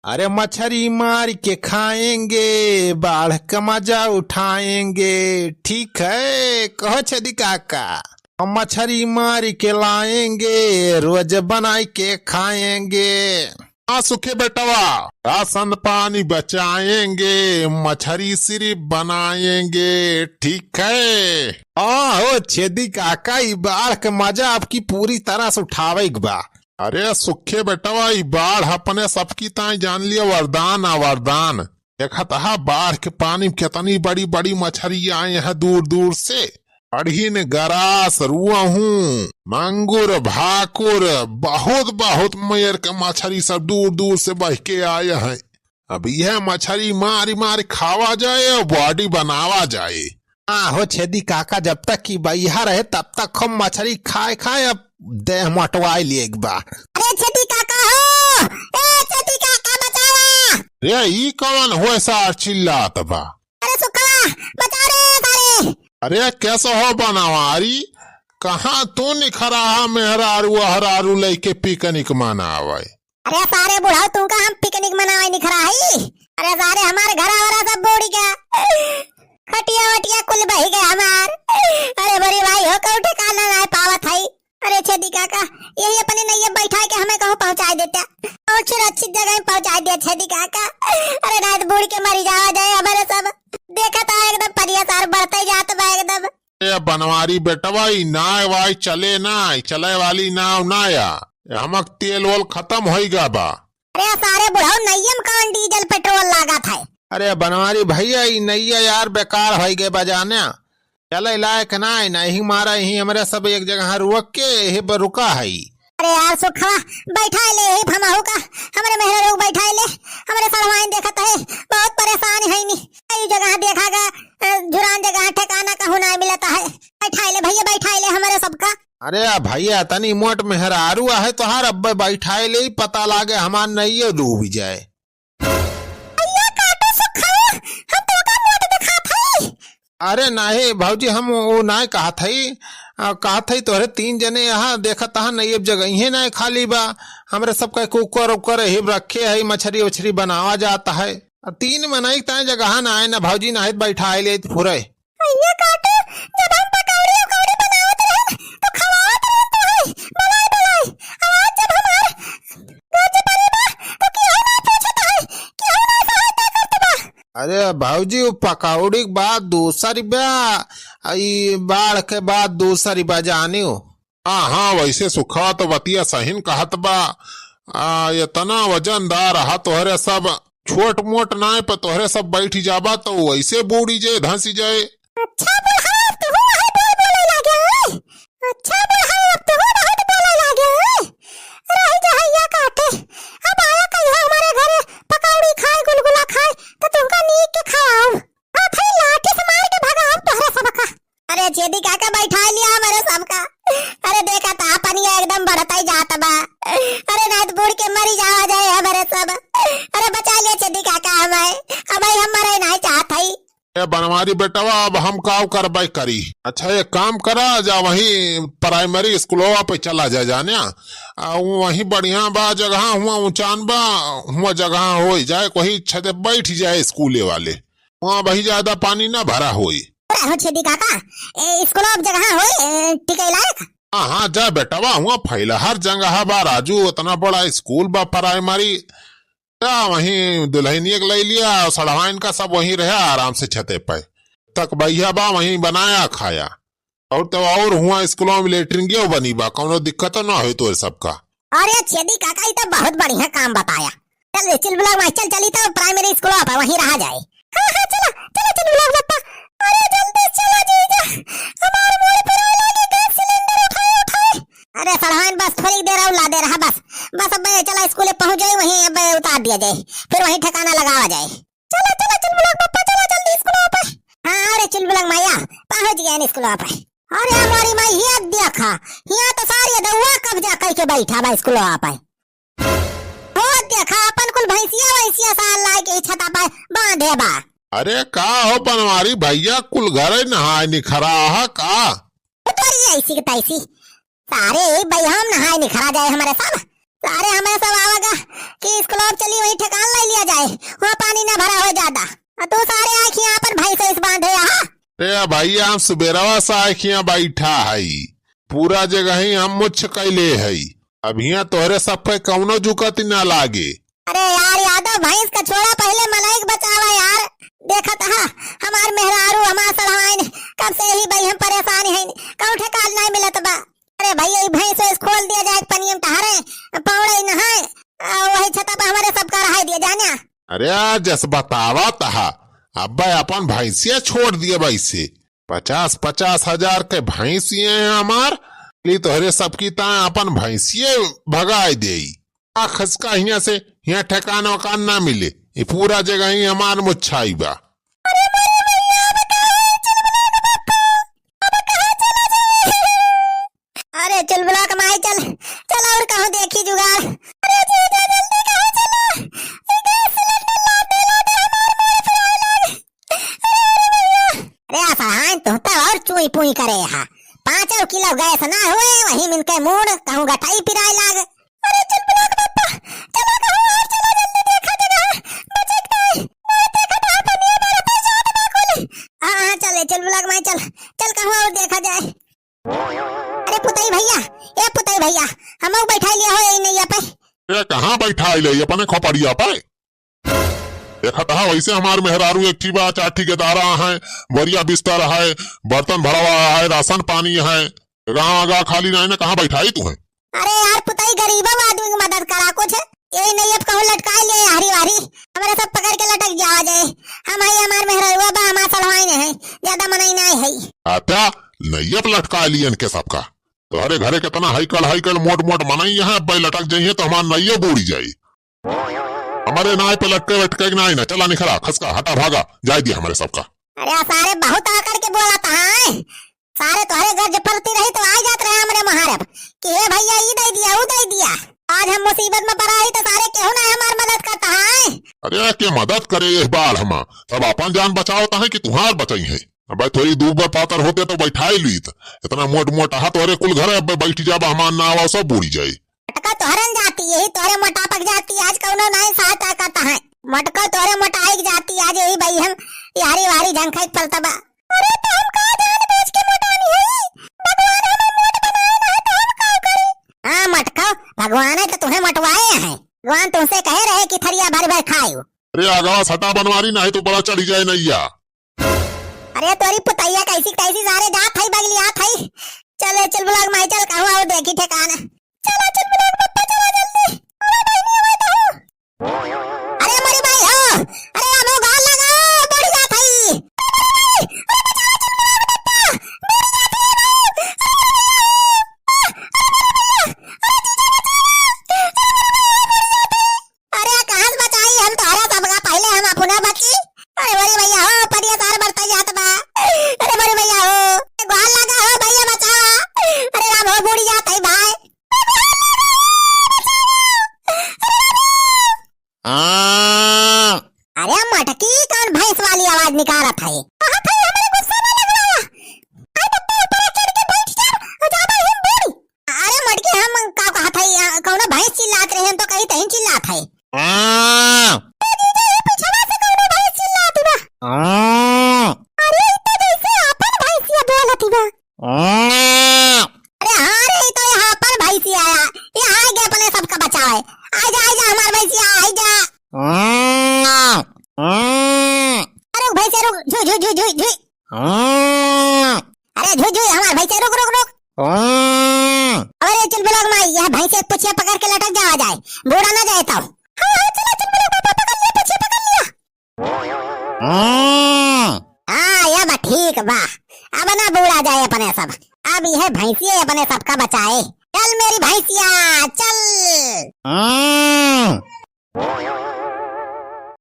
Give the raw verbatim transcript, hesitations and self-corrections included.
अरे मछरी मार के खाएंगे, बाढ़ का मजा उठाएंगे, ठीक है, कहो छेदी काका। हम मछरी मार के लाएंगे, रोज बनाई के खाएंगे। हाँ सुखे बेटवा, राशन पानी बचाएंगे, मछरी सिर्फ बनाएंगे, ठीक है। हाँ हो छेदी काका, ई बाढ़ के मजा आपकी पूरी तरह से उठावे के बा। अरे सुखे बेटवा, ई बाढ़ अपने सबकी ताई जान लिया वरदान आ वरदान। देखत हा बाढ़ के पानी में कितनी बड़ी बड़ी मछरी आए हैं दूर दूर से। अड़हिन, गरास, रुअहू, मांगुर, भाकुर, बहुत बहुत मेर के मछरी सब दूर दूर से बह के आए हैं। अब यह मछरी मारी मारी खावा जाए और बॉडी बनावा जाए। हाँ हो छेदी काका, जब तक की बइहा रहे तब तक हम मछरी खाए खाए अब देह मोटवाए लिए एक बा। अरे छेदी काका हो, ए छेदी काका बचावा। रे ई कौन हो सार चिल्लात बा? अरे सुखवा, बचाओ रे सारे। अरे कैसे हो बनवारी, कहाँ तू निखरा हा मेहरारू अहरारू लइके पिकनिक मनावे? अरे सारे बुढ़ऊ, तुमका हम पिकनिक मनावे निखरा हई? अरे सारे हमारे घर वाला सब बूड़ी गया, खटिया वटिया कुल बही गया हमार। अरे बड़ी भाई हो, कहूँ ठिकाना ना पावत हई। अरे छेदी काका, यही अपने नैया बैठा के हमें कहूँ पहुँचाए देता, और सुरक्षित जगह में पहुँचाए दिया छेदी काका। अरे रात बूड़ के मरी जावा जाए हमारे सब। देखा था एकदम परिया सार बढ़ते जात बा एकदम। ए बनवारी बेटवा, ई नाय वाय चले ना, ई चले वाली नाव ना या। ए हमक तेल ओल खतम होई गा बा। अरे सारे बुढ़ऊ, नैया में कौन डीजल पेट्रोल लागत है? अरे बनवारी भैया, ई नैया यार बेकार होई गए बा जाने। चले लायक नाय, नहीं मारा यहीं हमरे सब एक जगह रुक के यही पर रुका है। अरे यार सुखवा, बैठाए ले यही हमहू का, हमरे मेहरारू बैठाए ले, हमरे सड़वाइन देखत है, बहुत परेशान है नी। कई जगह देखा गा, अ, झुरान जगह ठिकाना कहूँ ना मिलता है। बैठाए ले भैया, बैठाए ले हमरे सबका। अरे आ भैया, तनी मोट मेहरारू आहे तोहार, अब्बे बैठाए ले, पता लागे हमार नैयो डूब जाए। भैया काटो सुखवा, हम तोका मोट दिखात हई। अरे नाहीं भौजी, हम वो नाहीं कहत हई, आ, कहत हई तोहरे तीन जने यहाँ देखत हा, नहीं अब जगह ही नाहीं खाली बा। हमरे सब का कुकर उकर हिब रखे है, मछरी उछरी बनावा जाता है। आ, तीन मनई ताई जगह ना आए ना भौजी, नाहीं बैठाए ले फुरे। भैया काटो, जब हम पकौड़ी उकौड़ी बनावत रहन, तो खवावत रहन तो है, बलाई बलाई। आज जब हमार गरज परी बा, तो केहू ना पूछत है, केहू ना सहायता करत बा। अरे भौजी, वो पकौड़ी के बात दूसर बा, आ ई बाढ़ के बात दूसर बा, जानियो। हाँ, हाँ, वैसे सुखवा तो बतिया सहीन कहत बा। आ, इतना वजनदार हा तोहरे सब, छोट मोट नाय पर तोहरे सब बैठ जाबा तो वैसे बूड़ी जाए, धंसी जाए। अच्छा बुढ़ऊ, अब तुहू बहुत बोल बोले लागे, ओए। अच्छा बुढ़ऊ, अब तुहू बहुत बोले लागे, ओए। रही जा हैया काटे। अब आया कहियो हमारे घरे पकौड़ी खाए, गुलगुला खाए, तो तुमका नीक के खवाओ। हाथ है लाठी से मार के भगाओ तोहरे सबका। अरे छेदी काका, बैठा लिया हमारे सबका। अरे देखा था, पनिया एकदम बढ़ता ही जात बा। अरे नाहीं तो बूड़ के मरी जावा जाए हमारे सब। अरे बचा लिया छेदी काका हमारे। अब भाई हम मरे नाहीं चाहत हई। ए बनवारी बेटवा, अब हम काव करबै करी? अच्छा, एक काम करा, जा वहीं प्राइमरी स्कूलवा पे चला जा, जाने आ, वहीं बढ़िया बा जगह, हुआ ऊंचान बा, हुआ जगह होई जाए, वही छते बैठ जाए स्कूले वाले, हुआ वही ज्यादा पानी ना भरा होई। अरे हो छेदी काका, ए, स्कूलवा पे जगह होई, ए, टिके लायक? हाँ, हाँ, जा बेटवा, हुआ फैला हर जगह बा राजू, उतना बड़ा स्कूल बा प्राइमरी, या वहीं दुल्हनिया के ले लिया और सड़वाइन का सब वहीं रहे आराम से छते पे। तक भैया बा वहीं बनाया खाया। और तो और हुआ स्कूलों में लेटरिन गयो बनी बा, कौनो दिक्कत ना होई तोरे सबका। अरे छेदी काका, ई तो बहुत बढ़िया काम बताया। चल रे, चिलबुलाग मास्टर, चली तो प्राइमरी स्कूलों पे वहीं रहा जाए। हाँ, हाँ, चला, चला, चिलबुलाग पप्पा। अरे जल्दी चला जीजा, हमार मूड़ी पिराए लागी, गैस सिलेंडर उठाए, उठाए। अरे सड़वाइन, बस थोड़ी देर और ला दे रहा, बस, बस अब चला स्कूले पहुँच जाए, वहीं अब उतार दिया जाए, फिर वहीं ठिकाना लगावा जाए। चला, चला, चिलबुलाग पप्पा, चला जल्दी स्कूलों पे। हाँ, अरे चिलबुलाग माया, पहुँच गए स्कूलों पे। अरे हमारी माई, हिया देखा, हिया तो सारी दउआ कब्जा करके बैठा बा स्कूलों पे। हो देखा, अपन कुल भैंसिया वैंसिया सार लाए के छता पे बांधे बा। अरे का हो बनवारी भैया, कुल घरे नहाए निखरा हा का? तोरी ऐसी के तैसी। सारे बइहाम नहाए निखरा जाए हमारे सब। सारे हमारे सब आवागा कि इस क्लब चली, वहीं ठेकान ले लिया जाए, वहाँ पानी ना भरा हो ज्यादा। आ तू सारे आँखियाँ अपन भैंस वैस बांधे, हाँ? ए भैया, हम सुबेरवा से आँखियाँ बैठा है, पूरा जगह ही हम मुच्छ कैले है। अब हियाँ तोहरे सब पे कौनो जुकत ना लागे। अरे यार यादव, भैंस का छोड़ा, पहले मनई के बचावा यार। देखत हा, हमार मेहरारू, हमार सड़वाइन, कब से यही भाई हम परेशान हैं, कहूँ ठेकान नहीं मिलत बा। अरे भैया, ई भैंस वैस खोल दिया जाए, पनिया में टहरे, पौड़े नहाए, आ वही छता पर हमारे सबका रहाई दिया जाने। अरे यार, जस बतावत हा, अब्बे अपन भैंसिया छोड़ दिए वैसे। पचास पचास हजार के भैंस ये हैं हमार, ली तोहरे सबकी ताए अपन भैंसिये भगाए देई। आ खसका हियाँ से, हियाँ ठेकान वकान ना मिले, ये पूरा जगह ही हमार मुच्छाई बा। अरे चुलबुला के माई, चल, चल और कहूँ देखी जुगाड़। अरे जीजा, जल्दी कहूँ चला, ये गैस सिलेंडर लाते लाते हमार मुंह फुलाए लाग। अरे असहाय, तू तो और चुई पुई करे हा। पाँच किलो गैस ना हुए, वही मिनके मूड़ कहूँ गटाई पिराए लाग। अरे चुलबुला के पप्पा, चला कहूँ और चला जल्दी, देखा जगह बचे के नहीं। मैं देखा बाहर पनिया में रहता जात बा कुल। हाँ, हाँ, चले चुलबुला के माई, चल, चल कहूँ और देखा जाए। अरे पुतई भैया, ए पुतई भैया, हमहू बैठा लिया हो यही नैया पे। ए, कहाँ बैठा ले अपने खोपड़िया पे? देखत हा, वैसे हमार मेहरारू एक ठी बा, चार ठी गदारा है, बोरिया बिस्तर है, बर्तन भरवा है, राशन पानी है, गाँव आगा खाली नहीं ना, कहाँ बैठाई तू है? अरे यार पुतई, गरीबा आदमी की मदद करा कुछ, यही नहीं अब कहूँ लटकाए लिए हरी वारी, हमारे सब पकड़ के लटक जावा जाए। हम है, हमार मेहरारू बा, हमार सड़वाई नहीं है, ज्यादा मनई नहीं है। अच्छा, नैया पे लटकाए लिए इनके सबका। तोहरे घरे कितना हैकल हैकल मोट मोट मनई है, अब लटक जाइए तो हमार नैया बूड़ी जाई। हमारे नाय पे लटके बैठके के नाय ना, चला निखरा, खसका, हटा, भागा, जाए दिया हमारे सबका। अरे सारे बहुत आकर के बोला था, हैं? सारे तोहरे घर जे पलती रही तो आ जात रहे हमरे मुहारब कि हे भैया, ई दे दिया, ऊ दे दिया। आज हम मुसीबत में पड़ा ही तो सारे केहू ना हमार मदद करता है। अरे के मदद करे ये बाल हमा, सब अपन जान बचावत है कि तुहार बचाई है। अबे थोड़ी दूर पर पातर होते तो बैठाई लीत, इतना मोट मोट हाथ तोहरे कुल घर है, अबे बैठ जाबा, हमार ना आवा, सब बूड़ी जाए। मटका तोहरन जाती, यही तोहरे मोटापक जाती, आज कौनो नाय सहायता करता है। मटका तोहरे मोटाई के जाती, आज यही भाई हम यारी वारी झंखाई पलता बा। अरे तो हम का जान बूझ के मोटानी है? भगवान हमें मोट बनाए ना है तो हम का करी? हाँ मटका, भगवान है तो तुम्हें मोटवाए हैं। भगवान तुमसे कहे रहे कि थरिया भर भर खायो। अरे आगवा सटा बनवारी, नहीं तो बड़ा चढ़ी जाए नैया। अरे तोरी पुतैया कैसी कैसी सारे जात है बगली आत है। चले चुलबुला के माई चल कहूँ और देखी ठिकाना। चला चुलबुला के पप्पा चला जल्दी। अरे बहिनी अबे तो। अरे मोरी माई हो। अरे हमो गाल लगा, बूड़ी जात है। अरे बचाओ चुलबुला के पप्पा। बूड़ी जात है भाई। अरे जीजा बचाओ। अरे कहाँ से बचाई हम तोहरा सबका, पहले हम अपना बची। अरे मोरी भैया हो, पनिया सार बरता जात बा। अरे मोरी भैया हो, ग्वाल लगा हो भैया बचावा। अरे राम हो, बूड़ी जात है भाई। हाँ। अरे मटकी कौन भैंस वाली आवाज निकालत है? कहाँ था हमरे गुस्सा में लग रहा? आई पप्पा ऊपर चढ़ के बैठ जा, ज्यादा ही बूड़ी। अरे मटकी, हम का कहत हई, आ, कौनो भैंस चिल्लात रहे, हम तो कहीं तहीं चिल्लात है। हाँ। ए जीजा, ये पिछवा से कौनो भैंस चिल्लात बा। हाँ। अरे, ई तो जैसे आपन भैंसिया बोलत बा। हाँ। अरे हाँ रे, ई तो यहाँ आपन भैंसिया आया, ये आए गए अपने सबका बचावे। आ जा, आ जा, हमार भैंसिया, आ जा। हाँ। हाँ। अरे भैंसिया रुक, झुई, झुई, झुई, झुई, झुई। हाँ। अरे झुई, झुई, हमार भैंसिया रुक, रुक, रुक। हाँ। अरे चुलबुला के माई, यह भैंस एक पुछिया पकड़ के लटक जावा जाए, बूड़ा ना जाए तो। हाँ, हाँ, चला चुलबुला के पापा पकड़ लिया, पुछिया पकड़ लिया। हाँ। हाँ, यह बा ठीक बा, अब ना बूड़ा जाए अपने सब, अब यह भैंसिया अपने सबका बचाए। चल मेरी भैंसिया, चल। हाँ।